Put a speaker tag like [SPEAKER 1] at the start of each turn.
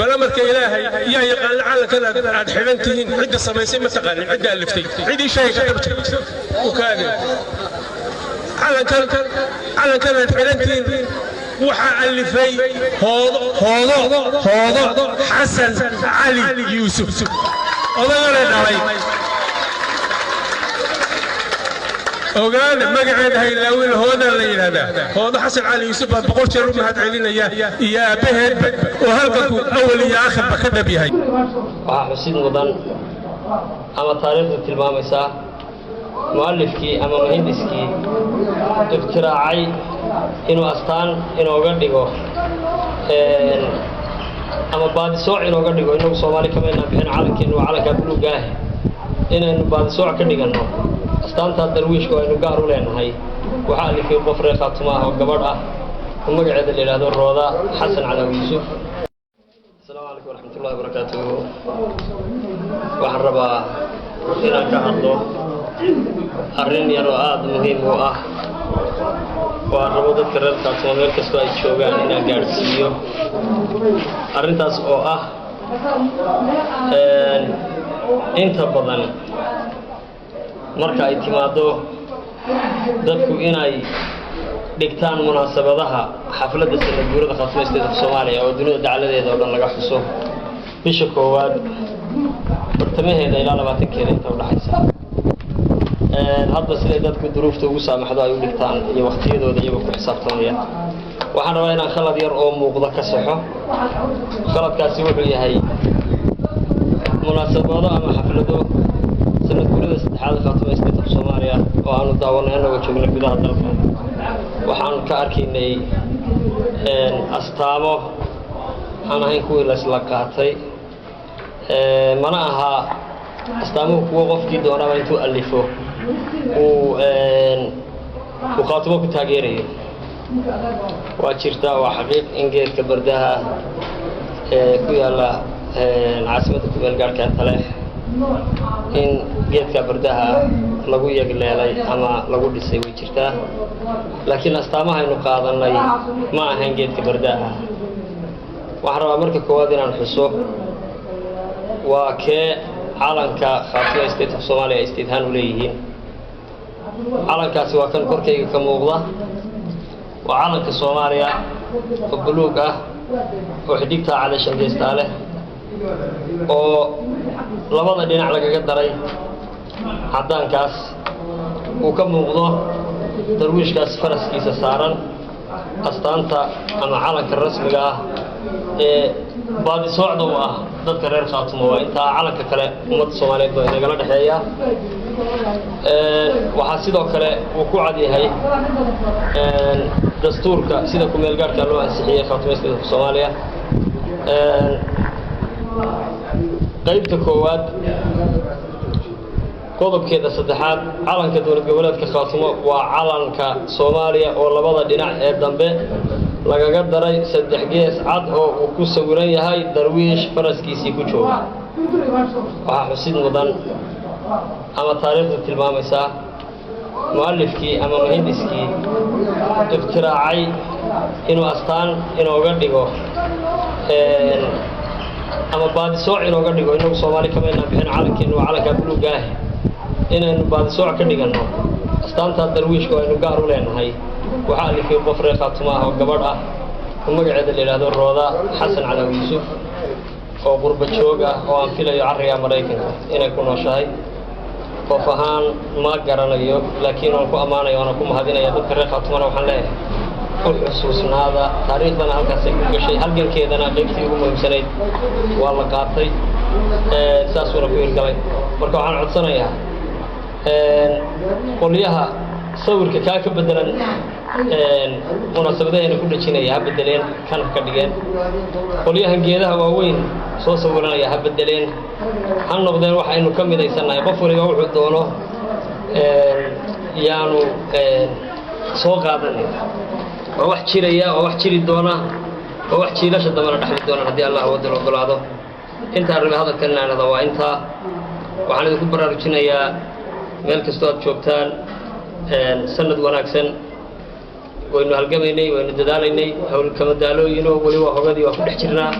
[SPEAKER 1] Bal amarka Ilaahay, yaa yaqaana calankan aad xidhan tihiin cidda samaysay? Ma taqaanin cidda aliftay? Cid ii sheegi karta ma u kaade. Calankan aad xidhan tihiin waxaa alifay Hoodo, Hoodo, Hoodo Xasan Cali Yuusuf, odagale dhalay. Ogaada, magaceeda haylaawin, Hoodaa la yidhahdaa, Hoodo Xasan Cali Yuusuf baa 100 jeer u mahad celinaya iyo aabbaheedba oo halkanku awal iyo aakhirba ka dhab yahay.
[SPEAKER 2] Waxaa xusid mudan ama taariikhdu tilmaamaysaa mu'alifkii ama muhindiskii ikhtiraacay inuu astaan inooga dhigo ama baadisooc inooga dhigo. Inagu Soomaali kamaynaan bixin, calankeennu waa calankaa buluugga ah. Inaynu baadisooc ka dhiganno astaantaa darwiishka oo aynu gaar u leenahay, waxaa alifay qof reer Khaatuma ah oo gabadh ah oo magaceeda la yidhaahdo Rooda Xasan Calaw Yuusuf. Asalaamu calaykum waraxmatullahi wabarakaatuhu. Waxaan rabaa inaan ka hadlo arrin yar oo aada muhiim u ah oo aan rabo dadka reer Khaatuma meel kastoo ay joogaan inaan gaadhsiiyo arrintaas, oo ah inta badan marka ay timaaddo dadku inay dhigtaan munaasabadaha xafladda sanad guurada Khaatuma State of Soomaaliya oo dunida dacaladeeda oo dhan laga xuso bisha koowaad bartamaheeda ilaa 20-keeda inta udhaxaysa, hadba siday dadku duruufta ugu saamaxdo ay u dhigtaan iyo waqtiyadooda iyagoo ku xisaabtamaya. Waxaan rabaa inaan khalad yar oo muuqda ka saxo. Khaladkaasi wuxuu yahay munaasabado ama xaflado sanad guurada saddexaad Khaatuma State of Soomaaliya oo aanu daawanay annagoo joogna gudaha dalka. Waxaan ka arkaynay astaamo aan ahayn kuwii la isla qaatay. Mana aha astaamuhu kuwo qofkii doonaba intuu alifo uu Khaatumo ku taageerayo. Waa jirtaa, waa xaqiiq in geedka bardaha ee ku yaalla caasimadda kumeel gaarhka Taleex, in geedka bardaha lagu yagleelay ama lagu dhisay, way jirtaa, laakiin astaamahaynu qaadanay ma ahayn geedka bardaha. Waxaan rabaa marka koowaad inaan xuso waa kee calanka Khaatuma State of Soomaaliya ay state ahaan u leeyihiin. Calankaasi waa kan korkayga ka muuqda, waa calanka Soomaaliya oo buluug ah oo xidigtaa cali shangeystaa leh oo labada dhinac lagaga daray caddaankaas uu ka muuqdo darwiishkaas faraskiisa saaran. Astaanta ama calanka rasmiga ah ee baadisoocda u ah dadka reer Khaatumo waa intaa. Calanka kale ummadda Soomaaliyeed baa inagala dhexeeya. Waxaa sidoo kale uu ku cad yahay dastuurka sida kumeel gaarhka loo ansixiyey Khaatumo State of Soomaaliya, qeybta koowaad, qodobkeeda saddexaad: calanka dowlad goboleedka Khaatumo waa calanka Soomaaliya oo labada dhinac ee dambe lagaga daray saddex gees cad oo uu ku sawiran yahay darwiish faraskiisii ku jooga. Waxaa xusid mudan ama taariikhdu tilmaamaysaa mu'alifkii ama muhindiskii ikhtiraacay inuu astaan inooga dhigo ama baadisooc inooga dhigo. Inagu Soomaali kamaynaan bixin, calankeennu waa calankaa buluugga ah. Inaynu baadisooc ka dhiganno astaantaa darwiishka oo aynu gaar u leenahay, waxaa alifay qof reer Khaatuma ah oo gabadh ah oo magaceeda la yidhaahdo Rooda Xasan Calaw Yuusuf oo qurba joog ah oo aan filayo carriga Maraykanka inay ku nooshahay. Qof ahaan ma garanayo, laakiin waan ku ammaanaya waana ku mahadinaya. Dadka reer Khaatumana waxaan leeyahay, u xusuusnaada, taariikhdana halkaasay ku gashay, halgankeedana qaybtii ugu muhiimsanayd waa la qaatay, saasuuna ku hirgalay. Marka waxaan codsanayaa qolyaha sawirka kaa ka bedelan munaasabadaheena ku dhejinaya, ha bedeleen, kan ha ka dhigeen. Qolyahan geedaha waaweyn soo sawiranaya, ha bedeleen, ha noqdeen wax aynu ka midaysannahay. Qof waliba wuxuu doono yaanu soo qaadanin. Waa wax jiraya, waa wax jiri doona, waa wax jiilasha dambena dhexli doonaan haddii Allah wadal ogolaado. Intaan rabay hadalkan inaanada waa intaa. Waxaan idinku baraarujinayaa meel kastoo aad joogtaan, sanad wanaagsan. Waynu halgamaynay, waynu dadaalaynay, hawlkama daalooyino, weli waa hogadii, waa ku dhex jirnaa.